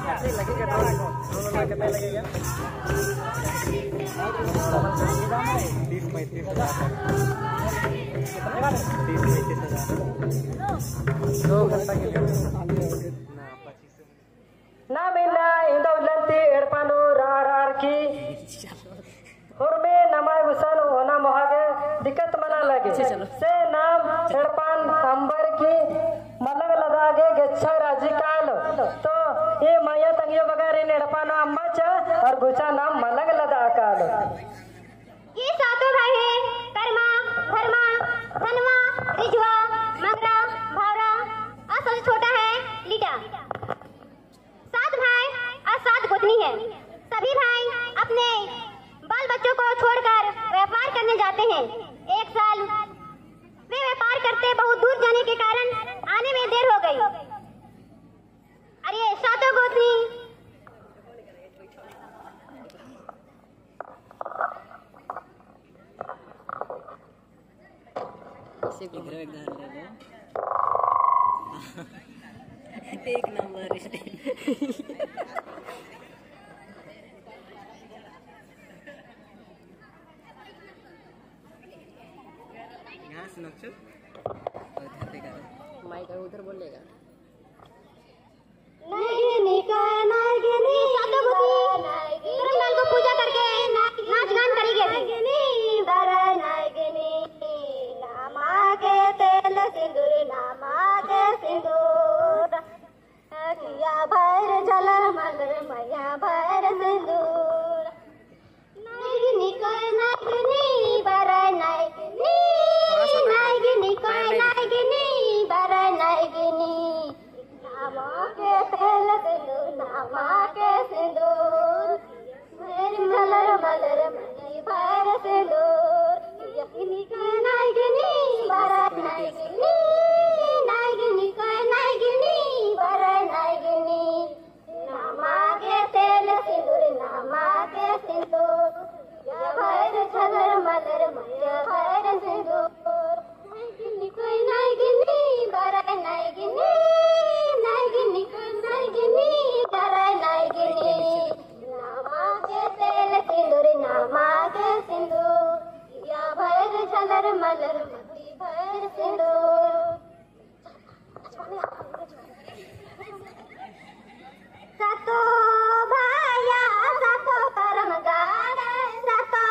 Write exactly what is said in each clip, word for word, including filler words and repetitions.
लगेगा, ड्रोन, ड्रोन में कितना लगेगा? तीस पैंतीस हज़ार। तीस पैंतीस हज़ार। दो घंटा के लिए। ना, पच्चीस। नाम इन्ना इन्दा उल्लन्ती एड़पा नू रअर की। होरमे नम्है गुसन ओना मोख़ा गे दिक्कत मना लगे। से नाम एड़पन अम्बर की मलंग लदआ गे गेच्छा राजी कालो। तो ई मइय्याँ तंग्यो बगर इन्ना एड़पा नू अम्बा चा और गुचा नाम मलंग लदआ कालो। ये सातों भाई हैं, करमा, धर्मा, धनवा, रिझवा, मंगरा, भावरा और सबसे छोटा है लीटा। सात भाई और सात गोतनी हैं। सभी भाई अपने बाल बच्चों को छोड़कर व्यापार करने जाते हैं। एक साल वे व्यापार करते बहुत दूर जाने के कारण आने में देर हो गई। अरे सातों गोतनी। इसे घूम एकरे एक घर ले लो। एक नंबर स्टैंड। यहाँ से नक्शा। और इधर देखा। माइक उधर बोलेगा। नागिनी का नागिनी, सातों गोतनी करम डाल को पूजा करके नाच गान करी गई थी। नागिनी बर नागिनी, नामा के तेल सिंदूर, नामा के सिंदूर। किया भैर झलर मलर, मइय्याँ भैर सिंदूर। नागिनी कोय नागिनी, बरय नागिनी, नागिनी कोय नागिनी, बरय नागिनी। नामा के तेल सिंदूर, नामा के सिंदूर। भैर मलर मलर मनी भैर सिंदूर। नागिनी कोय नागिनी, बरय नागिनी, नागिनी कोय नागिनी, बरय नागिनी। नामा के तेल सिंदूर, नामा के सिंदूर, या भैर झलर मलर मइय्याँ भैर सिंदूर। नागिनी कोय नागिनी, बरय नागिनी, नागिनी कोय नागिनी, बरय नागिनी। नामा के तेल सिंदूर, नामा के सिंदूर, या भैर झलर मलर मइय्याँ भैर सिंदूर। सातो भाया सातो करम गाड़े, सातो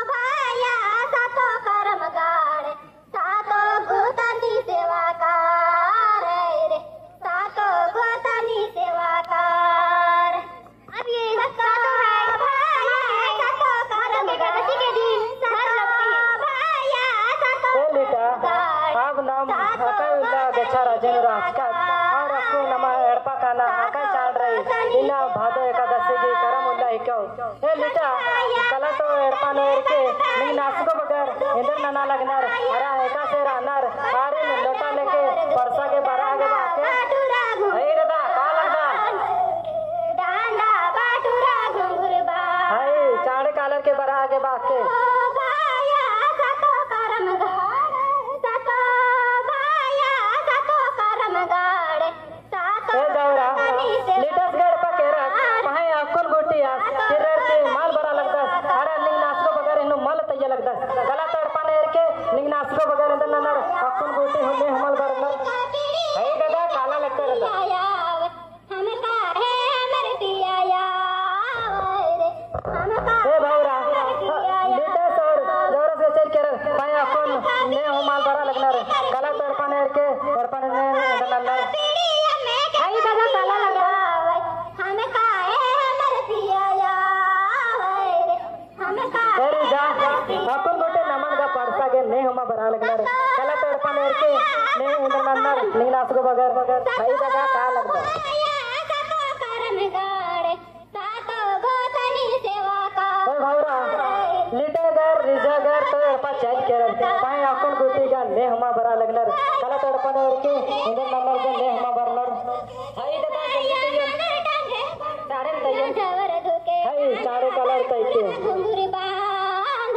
भाया सातो करम गाड़े, सातो गोतनी सेवा करे रे, सातो गोतनी सेवा करे। अब ये सातों भाई, सातों करम एकादशी के दिन घर लौटते हैं। ए लीटा, अब नाम अकय उल्ला गेच्छा राजी नू रहचकत, और अक्कु नमा एड़पा काना अकय चाड़ रई, इन्ना भादो एकादशी गही करम उल्ला हिकउ। ए लीटा, कला तो एड़पा नू एरके, निंग्है नासगो बगर एन्देर नना लगनर, अरा एकासे रअनर, आरिन लोटा लेके परसा गे बरआ गे बअके। ए दादा, का लगदन? डांडा बाटुरा घुंघुर बा। हाय, चाड़े कालर के बरआ गे बअके। ओ भाया सातो करम गाड़े, सातो भाया सातो करम गाड़े, सातो ए दौरा, करम गाड़े। लीटस गे एड़पा केरक, पहें अक्कुन गूटी आस, किर्रर ती मल बरआ लगदस, अरा निंग्है नासगो बगर एन्नु मल तइय्या लगदस। कला तो एड़पा नू एरके, निंग्है नासगो बगर एन्देर ननर, अक्कुन गूटी हूँ ने हूँ मल बरनर। हाय दादा, काला लगता दादा। हम काहे हमर पिया आवे रे, हम काहे ए भौरा, हमर पिया लीटस और जोरस गे चल केरर, पहें अक्कुन ने हूँ मल बरआ लगनर, कला तो एड़पा नू एरके, एड़पा नू ने एन्देर ननर। आई दादा काला लगा। हम काहे हमर पिया आवे रे, हम काहे ए रीजा, हमर पिया अक्कुन गूटी नमन गा परसा गे ने हूँ मल बरआ लगनर, कला तो एड़पा नू एरके, ने एन्देर ननर, निंग्है नासगो बगर, आई दादा का लगदन। करम गाड़े, सातो गोतनी सेवा का। ए भौरा, लीटा गर, रीजा गर, तो एड़पा चल केरर, पहें अक्कुन गूटी गा ने हूँ मल बरआ लगनर, कला तो एड़पा नू एरके, एन्देर ननर गे ने हूँ मल बरनर। हाय दादा, जल्दी तइयो। साड़े तइयो। हाय, चाड़े कालर तइके। घुंघरू बांध।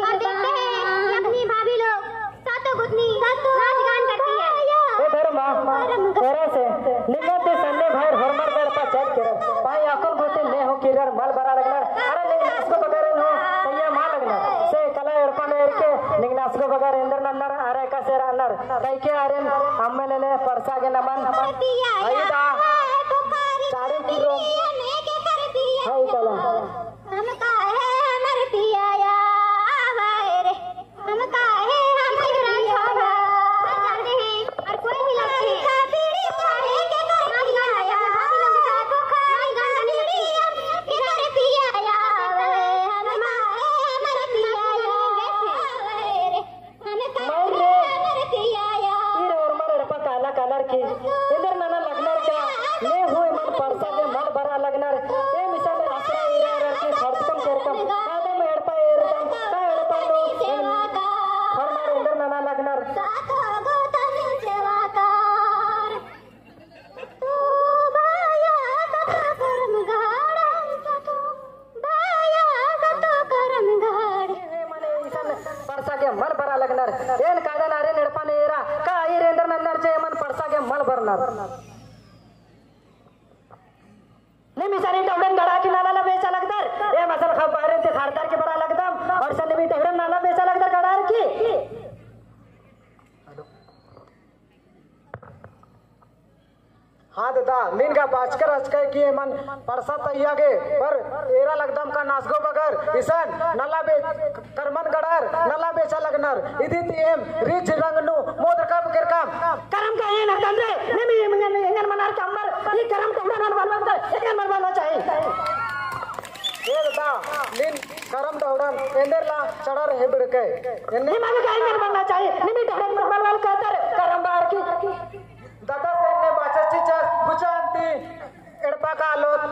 और देखते हैं, अपनी भाभी लोग, सातों गोतनी, नाच गान करती है। ए धर्मा, तोरा से निंगन ती सन्नी भाईर होरमर एड़पा चल केरर। भाई अक्कुन गूटी ने हूँ किर्रर मल बरआ लगनर। अरे निंगन आसगो बगरन हूँ तैया मल लगनर। से कला एड़पा नू एरके निंगन आसगो बगर एन्देर नन्नर अरे का से रअनर। कइके आरिन अम्म लेले परसा गे नमन। अइदा चाड़ी किर्रो। हाय कला। हम काहे हमर पिया आवे रे, हम काहे हमर रंगवा जाते हैं, और कोई भी लगते हैं। मइर रे, ईर होरमर एड़पा काला कालर की, एन्देर नना लगनर का, ने हूँ एमन परसा गे मल बरआ लगनर, एम इसन असरा ईरा रर की खर्चकम केरकम, कादम एड़पा एरदम, का एड़पा नू, एम होरमर एन्देर नना लगनर। मने इसन परसा गे मल बरआ लगनर। एन कादन आरिन एड़पा नू एरा, का ईर एन्देर नन्नर जे एमन परसा गे मल बरनर। नीम इसन ईटा उड़न गड़ा की नला ला बेचा लगदर। एम असल खब बाहरे ती खरदर की बरआ लगदम। और इसन नीम ईटा उड़न नला बेचा लगदर गड़ार की। हाँ दादा, नीन गा बाचकर हचकर की एमन परसा तैया गे, पर एरा लगदम का नासगो बगर, इसन नला बे-, करमन गड़ार, नला बेचा लगनर, इदी ती एम रिझ रंग नू मोदरकम केरकम। करम का एन हकन रे, नीम एंगन, एंगन मनार का अम्बर, ई करम टहुड़न हन बलवन दे, एंगन मल बलवा चाही। ए दादा, नीन करम टहुड़न, एन्देर ला चढ़र हेबड़के। एन्ने नीम अगर एंगन मल बलवा चाही, नीम ई टहुड़न मल बलवा कहतर, करम बार की। दादा से ने बाचा चिचा गुचा अन्ती एड़पा कालोत।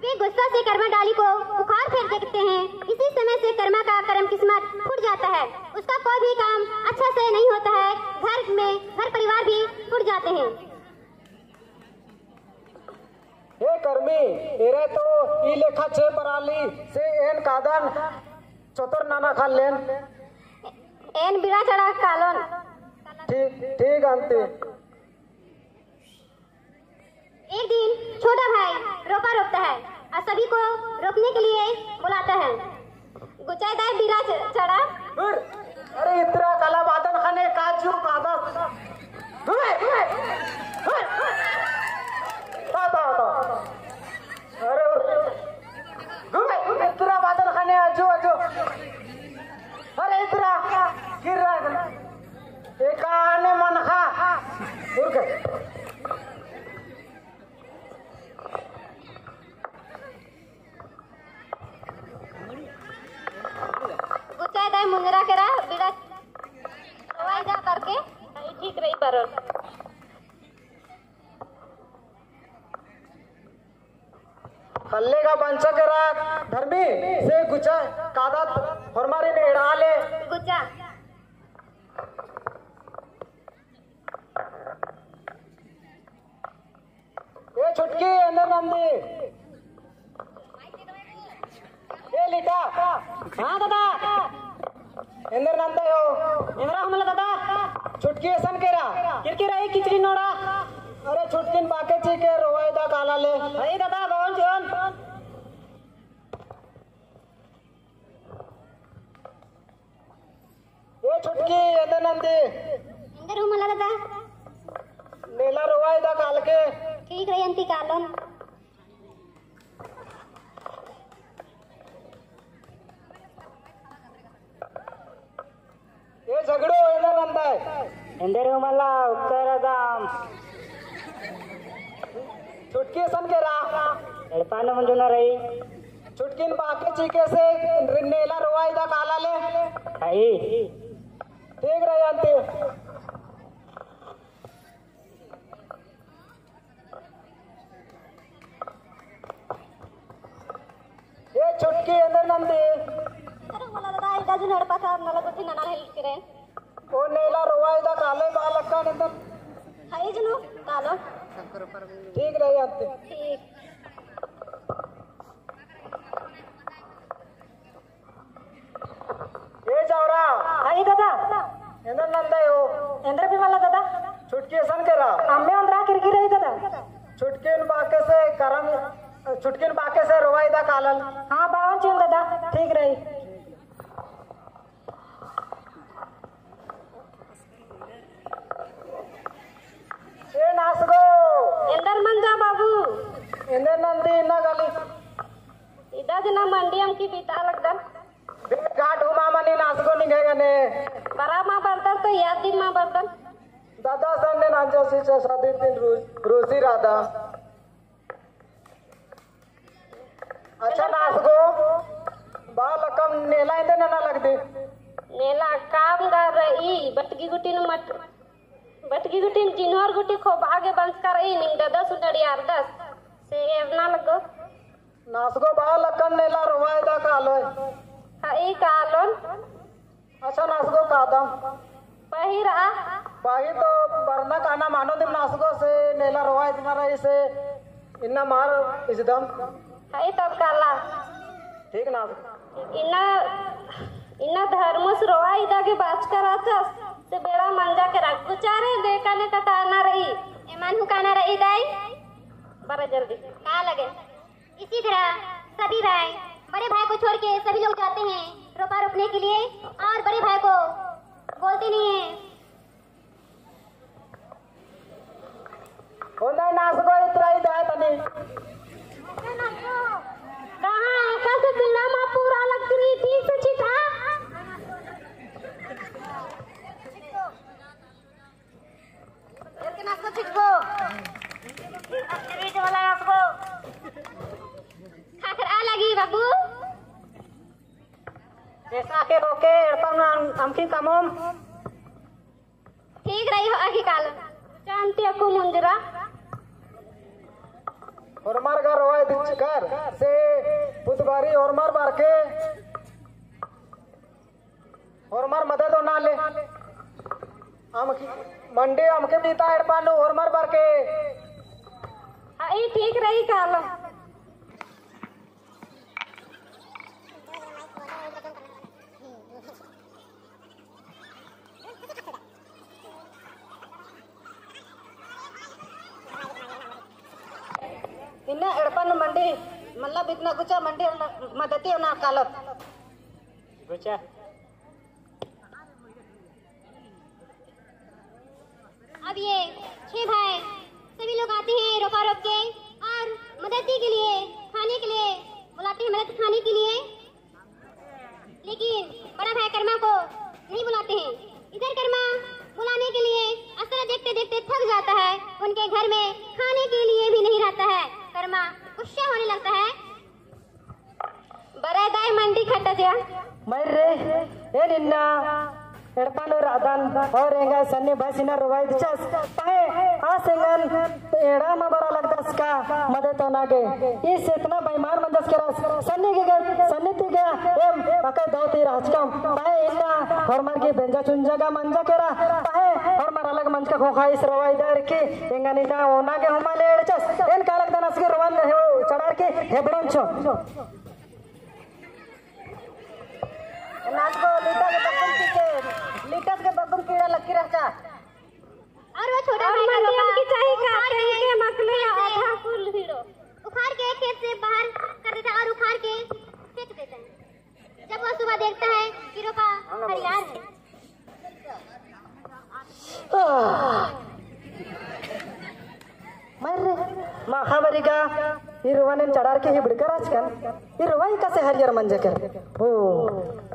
वे गुस्सा से कर्मा डाली को उखाड़ फेंक देते हैं। इसी समय से कर्मा का करम किस्मत फूट जाता है। उसका कोई भी काम अच्छा से नहीं होता है। घर में, घर परिवार भी फूट जाते हैं। हे कर्मी, एरे तो ई लेखा छे बराली से एन कादन चोतर नाना खालेन। एन बीड़ा चढ़ा कालोन। ठीक, ठीक अन्ती। एक दिन छोटा भाई रोपा रोपता है और सभी को रोपने के लिए बुलाता है। गुचाई दाई बीड़ा च-, चढ़ा। अरे इतरा कला बादन खने काजू बादन। अरे इतरा बादन खने आजू आजू। अरे इतरा गिर्रा। एकाने मनखा। उर्के। गुचाई दाई मुंजरा केरा बीड़ा रोवाई जा करके। ठीक रही परल। कल्ले का बंचा केरा धर्मी से गुचा कादत होरमारिन एड़ाले। गुचा। ए छुटकी, एन्देर नंदी। ए लिटा। हाँ दादा। एन्देर नंदा हो। एन्देर हमला दादा। छुटकी एसन केरा। किरकिरा ई किचरी नोड़ा। अरे छुटकिन बाके चीके रोवाई दा काला ले। हई दादा, बवन चिओन। ए छुटकी, एन्देर नंदी। एन्देर हूँ मला दादा। नेला रोवाई दा कालके। ठीक रही अन्ती कालोन। ए झगड़ो, एन्देर नंदय। एन्देर हूँ मला उक्कर अदम। छुटकी एसन केरा। एड़पा नू मुंजुना रही। छुटकिन बाके चीके से नेला रोवाई दा काला ले। हई। ठीक रही अन्ती। ए छुटकी एन्देर नंदी। अरे मला दादा, इदा जुन एड़पा ता नला गुट्ठी नना हेल्प करे। ओ नेला रोवाई दा काले बा लक्का नंदन। हई जुनू कालो। ठीक रही अन्ती। ठीक। ए जावरा। हाँ, ई दादा। एन्देर नंदय हो? एन्देर भी मला दादा। छुटकी एसन केरा। अम्मे ओन्द्रा किरकिर छुटकिन बाके से करम, छुटकिन बाके से रोवा इदा कालन। हाँ, बावन चिन दादा, ठीक रही। ए नासगो। एन्देर मंजा बाबू। एन्देर नंदी इन्ना गाली। इदा दिना मंडी अमकी बीता लगदन। बे घाट हुमा मनी नासगो निंगे गने। बरा मा बरदन तो याद दिन मा बरदन। दादा सन्ने नांजा सीचा शादी दिन रू-, रूसी रादा। अच्छा नासगो, बा लकम नेला एन्देर नना लगदी। नेला काम गा रई, बटगी गुटी नू मट, बटगी गुटी नू जिनोर गुटी खोबा गे बंचका रई, निंग ददस उनड़ी आरदस, से एरना लगो। नासगो बा लकम नेला रोवा इदा कालोय। हाँ, ई कालोन। अच्छा नासगो कादम। पही रआ। पही तो बरना कहना मानो दिम नासगो से नेला रोवा इदना रई से इन्ना मार इजदम। हई तब काला। ठीक नासगो। इन्ना, इन्ना धर्मस रोवा इदा गे बाचका रहचस से बेड़ा मंजा केरा गुचारे देखा ने कटाना रई। एमन हूँ काना रई दाई। बरा जल्दी। का लगे? इसी तरह सभी भाई बड़े भाई को छोड़ के सभी लोग जाते हैं रोपा रोपने के लिए और बड़े भाई को बोलते नहीं है। होंदा नासगो इतरा ही दाय तनी। कहाँ एका से बिल्ला मा पूरा लगती नहीं ठीक से चिता। एरके नासगो छिटको। बीच वाला नासगो। खखरा लगी बाबू। जैसा के होके एड़पा में अम-, अमकी कमोम। ठीक रई हो अगी काल। चांती अक्कु मुंजरा। होरमर गा रोवा इदिच्चकर से पुतबारी होरमर बरके। होरमर मदद ओना ले। अमकी मंडी अमके बीता एड़पा नू होरमर बरके। हाँ, ई ठीक रई कालो। इन्ना एड़पा नू मंडी मल्ला बितना गुचा मंडी मदती ओना कालोत। गुचा। अब ये छह भाई सभी लोग आते हैं रोपा रोप के और मदद के लिए, खाने के लिए बुलाते हैं, मदद खाने के लिए। लेकिन बड़ा भाई कर्मा को नहीं बुलाते हैं। इधर कर्मा बुलाने के लिए असरा देखते देखते थक जाता है, उनके घर में खाने के लिए भी नहीं रहता है। कर्मा गुस्सा होने लगता है। बरय दाई मंडी खट्टा जिया। मर्रे, एन इन्ना एड़पा नू रअदन और एंगा सन्नी बस इन्ना रोवा इदचस। पहें आस एंगन एड़ा मा बड़ा लगदस का मदे तो ना गे। इस इतना बेईमान मंजस केरस। सन्नी गे गे, सन्नी ती गे, एम अके दव ती रहचकम। पहें इन्ना होरमर गे बेंजा चुंजा गा मंजा केरा। पहें होरमर अलग मंजका खोखा इस रोवा इदर की एंगन इन्ना ओना गे हुमा ले एड़चस। एन का लगदन असगे रोवन हे चढ़ार के हेबड़न चो। नासगो लीटा के बग्गुम कीड़े, लीटा के बग्गुम कीड़ा लक्की रहचा। और वो छोटा और भाई का मंडी रोपा उनकी चाही का, उखाड़ के, के मकले आधा कुल हीरो। उखाड़ के खेत से बाहर कर देता है और उखाड़ के फेंक देता है। जब वो सुबह देखता है कि रोपा हरियार है। आह! मर्रे, माखा बरिगा, ई रोवन एन चढ़ार के हिबड़कर आचकन, ई रोवा एकासे हरियर मंजकर। ओ,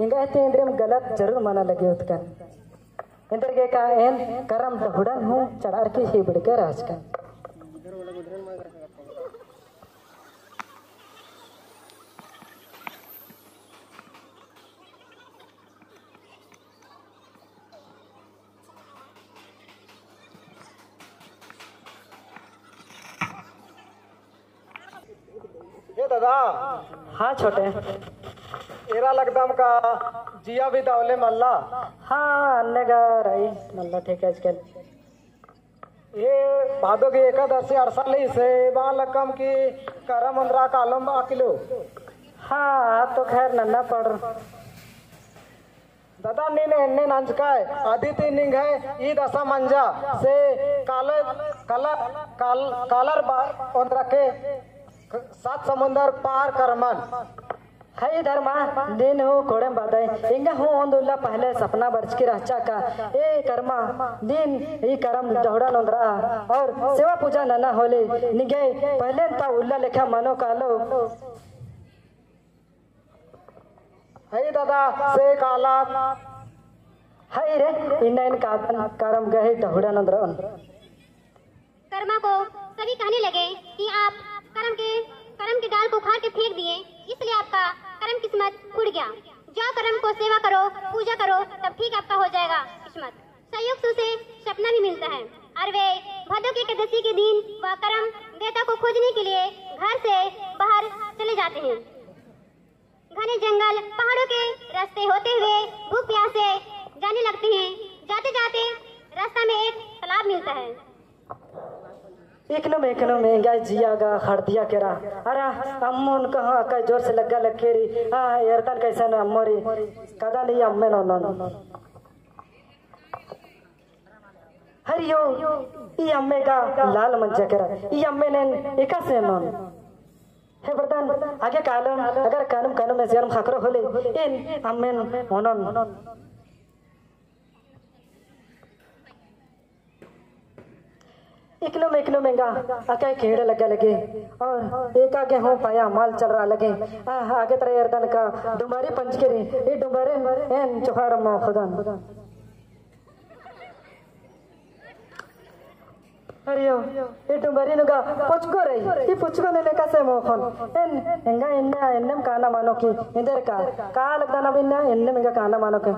एंगा एते एन्देरम गलत जरूर मना लगे उतकन। एन्देरगे का एन करम बहुड़न हूँ चढ़ार के हिबड़कर आचकन। ए दादा। हाँ छोटे। एरा लगदम का जिया भी दावले मल्ला। हाँ, अन्ने गा रई मल्ला ठीक है आजकल। ए भादो की एकादशी अरसा ले से बा लकम की करम उन्दरा कालोम बा किलो। हाँ, तो खैर नन्ना पड़। दादा नीन एन्ने नंजकय, अदी ती निंग्है ई दसा मंजा से कालर, कालर, काल-, कालर बा ओन्द्रके सात समुंदर पार करमन। हई धर्मा, नीन हूँ कोड़ेम बादय, एंगा हूँ ओन्द उल्ला पहले सपना बरचकी रहचा का, ए करमा, नीन ई करम डहुड़ा नोन्द्रा, और सेवा पूजा नना होले, निंग्है पहले ता उल्ला लेखा मनो कालो। हई दादा, से काला। हई रे, इन्ना एन कादन करम गही डहुड़ा नोन्द्रन। करमा को सभी कहने लगे कि आप करम के, करम के डाल को उखाड़ के फेंक दिए, इसलिए आपका करम किस्मत फूट गया। जाओ करम को सेवा करो, पूजा करो, तब ठीक आपका हो जाएगा किस्मत। संयोग से उसे सपना भी मिलता है और वे भादो की एकादशी के दिन वह करम देवता को खोजने के लिए घर से बाहर चले जाते हैं। घने जंगल, पहाड़ों के रास्ते होते हुए भूख प्यास से जाने लगते हैं। जाते जाते रास्ता में एक तालाब मिलता है। इकनुम, इकनुम एंगा जिया गा खड़दिया केरा। अरा अम्मोन कहाँ अक्का जोर से लग्गा लक्केरी। आ, एरदन कैसन अम्मोरी। कदा नहीं अम्मेन ओनोन। हरियो, ई अम्मे गा लाल मंजा केरा, ई अम्मेन एन एकासे ओनोन। हे बरदन, आगे कालोन, अगर कानुम कानुम में सियारम खकरो होले, एन अम्मेन ओनोन। इकनुम, इकनुम एंगा अक्का खेड़ लग्गा लगे, और एका गे हूँ पाया माल चलरआ लगे। आ, आगे तरा एरदन का डुमरी पंजकेरी, ई डुमरी एन चोहार मोखदन। हरियो, ई डुमरी नुगा पुचको रई, ई पुचकोन एन एकासे मोखोन। एन, एंगा इन्ना, एन्नेम काना मानो की, एन्देर का, का लगदन अब इन्ना, एन्नेम एंगा काना मानो की।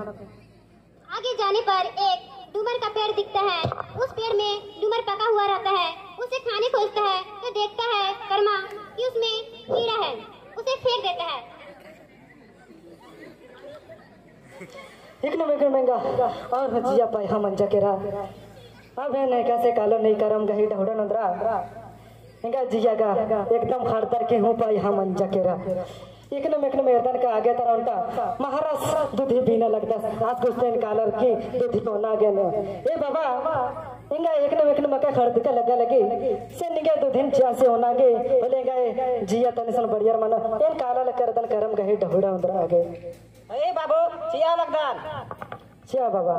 आगे जाने पर एक डूमर का पेड़ दिखता है। उस पेड़ में डूमर पका हुआ रहता है। उसे खाने खोजता है तो देखता है करमा कि उसमें कीड़ा है, उसे फेंक देता है। इकनुम, इकनुम एंगा और जिया पाया मंजा केरा। अब एन एकासे कालोन ई करम गही डहुड़ा नोन्द्रा। एंगा जिया गा एकदम खड़दर के हूँ पाया मंजा केरा। इकनुम, इकनुम एरदन का आगे तरा ओन्टा महारास दुधी बीना लगदस। आस गुस्तेन कालर की दुधी ओना गे ने। ए बाबा, एंगा इकनुम, इकनुम अक्का खड़दका लग्गा लगी। से निंग्है दुधिन चिआ से ओना गे, होले एंगा ए जिया तनिसन बढ़ियर मनो। एन काला लक्कर एरदन करम गही डहुड़ा ओन्द्रआ गे। ए बाबू, चिआ लगदन। चिआ बाबा।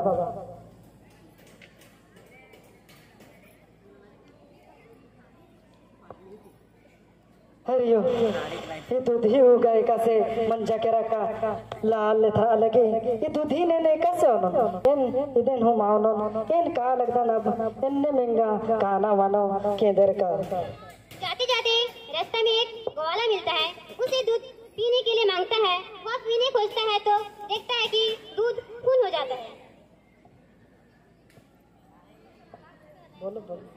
हरियो, ई दुधी हूँ गा एकासे मंजा केरा का लाल लेथरआ लगे। ई दुधी ने एकासे ओनोन। एन इदेन हूँ मा ओनोन। एन का लगदन अब एन्नेम एंगा काना मानो की एन्देर का। जाते जाते रास्ता में एक ग्वाला मिलता है, उसे दूध पीने के लिए मांगता है। वह पीने खोजता है तो देखता है कि दूध खून हो जाता है। बोलो, बोलो।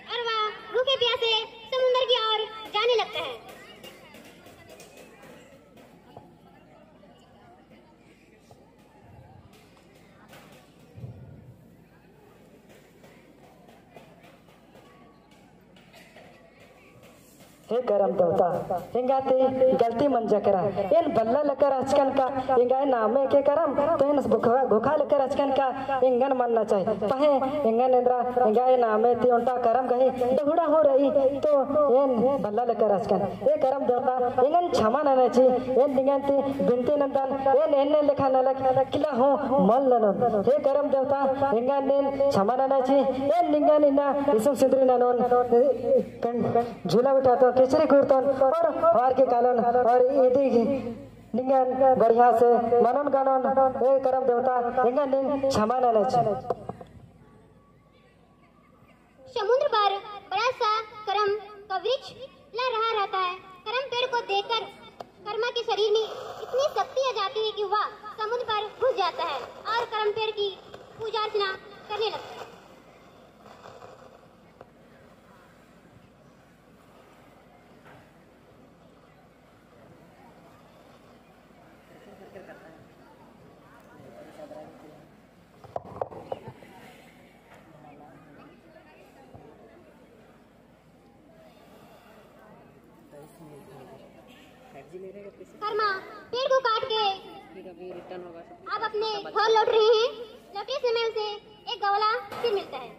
और वह भूखे प्यासे समुंदर की ओर जाने लगता है। हे करम देवता, एंगा ती गलती मंजा केरा। एन बल्ला लक्कर रहचकन का, एंग्है नामे के करम, तो एन घोखा, घोखा लक्कर रहचकन का, एंगन मन्ना चाही। पहें एंगन एन्द्रा, एंग्है नामे ती ओन्टा करम गही डहुड़ा हूँ रई, तो एन बल्ला लक्कर रहचकन। हे करम देवता, एंगन छमा नना ची, एन निंगन ती बिनती नन्दन, एन एन्ने लेखा नलख किला हूँ मल ननोन। हे करम देवता, एंगन नीन छमा नना ची, एन निंगन इन्ना इसुम सिंदरी ननोन, कन-, झूला बिठातोन, किचरी कुरतोन, और होअर की कालोन, और इदी निंगन बढ़िया से मनोन गनोन। हे करम देवता, एंगन नीन छमा नना ची। समुद्र पर बड़ा सा करम का वृक्ष लहरा रहा रहता है। करम पेड़ को देखकर करमा के शरीर में इतनी शक्ति आ जाती है कि वह समुद्र पर घुस जाता है और करम पेड़ की पूजा अर्चना करने लगता है। करमा पेड़ को काट के अब अपने घर लौट रहे हैं। लौटते समय उसे एक गवला फिर मिलता है।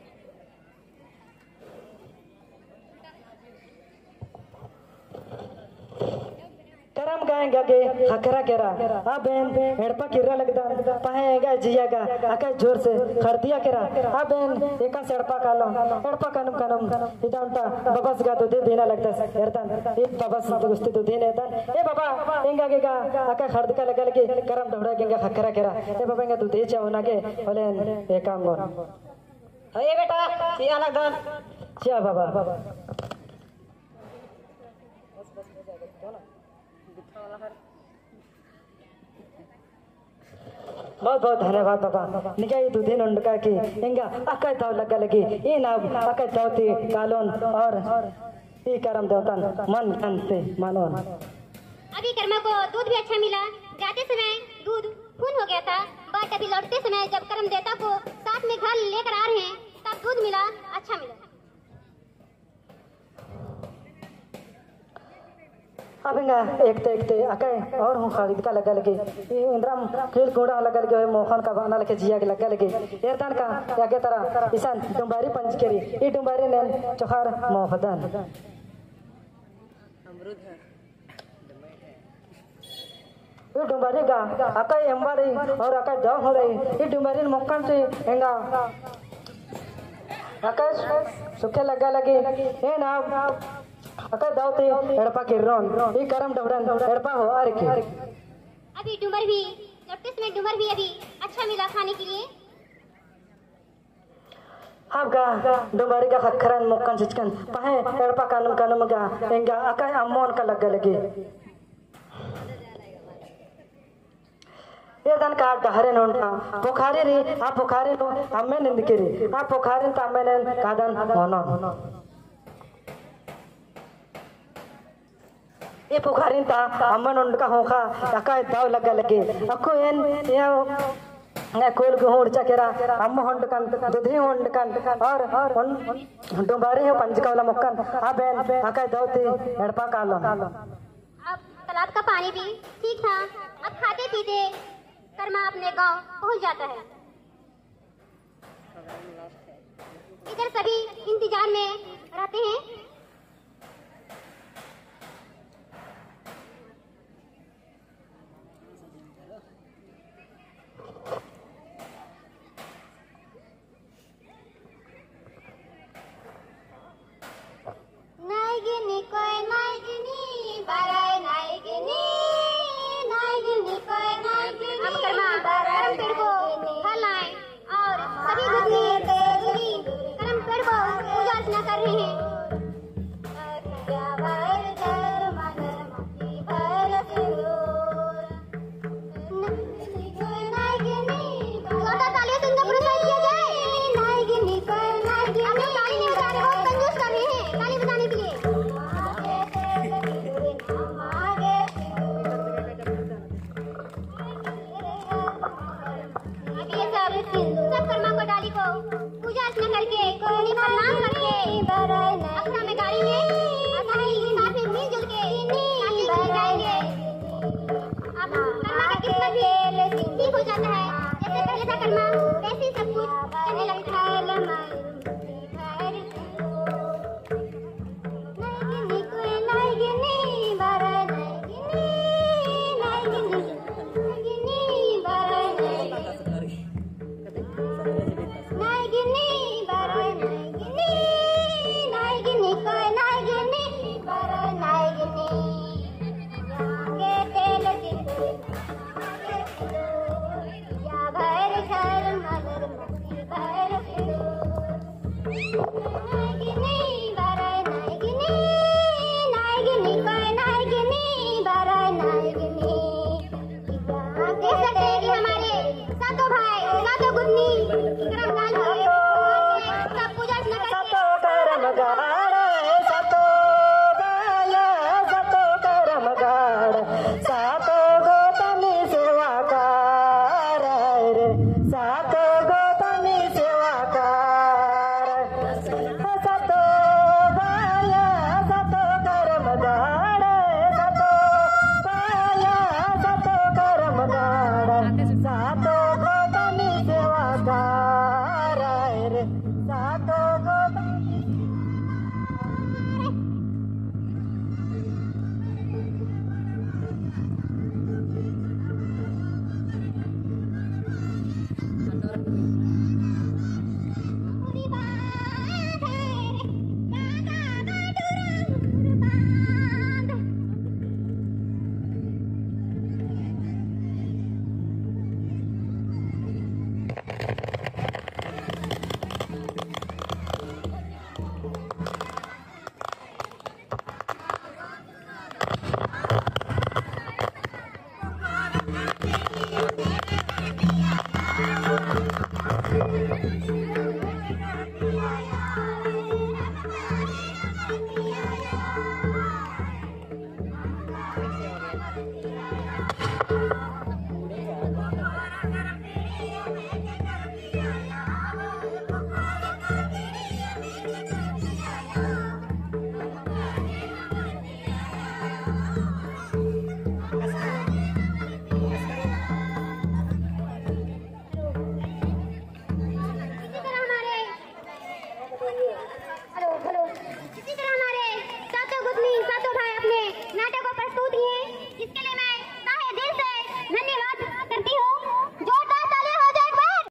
करम गा एंगा गे ख़क्खरा केरा, अबेन एड़पा किर्रा लगदन, पहें एंगा जिया गा अकय जोर से ख़ड़दिया केरा, अबेन एकासे एड़पा कालोन, एड़पा कनुम कनुम इदा ओन्टा बबस गा दुधी बीना लगदस, एरदन, ई बबस गुस्ती दुधी नेदन, ए बबा, एंगा गे गा अकय ख़ड़दका लगा लगी, करम डोहड़ा गे एंगा ख़क्खरा केरा, ए बबा एंगा दुधी चिआ ओना गे, होले एका ओंगोन। हे बेटा, चिआ लगदन। चिआ बबा। बहुत बहुत धन्यवाद बबा। निंगा ई दुधिन ओंडका की एंगा अकय दव लग्गा लगी। ई नाम अकय दव ती कालोन और ई करम देवतन मन तन से मानोन। अभी करमा को दूध भी अच्छा मिला। जाते समय दूध खून हो गया था, but अभी लौटते समय जब करम देवता को साथ में घर लेकर आ रहे हैं, तब दूध मिला, अच्छा मिला। अब एंगा एकते एकते अकय और हूँ ख़ड़दका लग्गा लगी। ई इन्द्रम कील कूड़ा लग्गा लगी, होय मोख़न का बअना लेखे जिया गे लग्गा लगी। एरदन का यागे तरा इसन डुम्बारी पंजकी रई, ई डुम्बारी नेन चोख़र मोख़दन। ई डुम्बारी गा अकय एम्बा रई और अकय दव हूँ रई। ई डुम्बारिन मोख़न ती एंगा अकय सुखे लग्गा लगी। एन अब अकय दव ती एड़पा किर्रोन। ई करम डोहड़न एड़पा होआ रई की। अभी डुम्बर भी, लौटते समय डुम्बर भी अभी अच्छा मिला खाने के लिए। अब गा डुम्बारी गा ख़क्खरन मोख़कन चिचकन पहें एड़पा कनुम कनुम गा एंगा अकय अम्मोन का लग्गा लगी। एरदन का डहरेन ओन्टा पोखारी रई, आ पोखारी नू अम्मेन निंदकी रई, आ पोखारिन ता अम्मेन कादन ओनोन। ई पोखारिन ता अम्मन ओंडका ख़ोख़ा अकय दव लग्गा लगी। अक्कु एन या, या कोल गे हूँ उड़चा केरा, अम्म ओंडकन, दुधी ओंडकन, और ओन डुम्बारी हूँ पंजका वाला मोख़कन, अबेन अकय दव ती एड़पा कालोन। अब तालाब का पानी भी ठीक था। अब खाते पीते करमा अपने गांव पहुंच जाता है। इधर सभी इंतजार में रहते हैं। अब करमा करम पेड़ को फल लाए और सभी घुटने सभी करम पेड़ को पूजा अर्चना कर रहे हैं। जोरदार तालियों से उनका प्रोत्साहित किया जाए। आप लोग ताली नहीं बजा रहे, बहुत कंजूस कर रहे हैं ताली बजाने के लिए। अब ये सब, सब करमा को डाली को पूजा अर्चना करके, उन्हें प्रणाम करके, अखड़ा में गाड़ी में, और सभी साथ में मिलजुल के नाचेंगे, गाएंगे। अब करमा का किस्मत भी ठीक हो जाता है। जैसे पहले था करमा, वैसे ही सब कुछ चलने लगता है।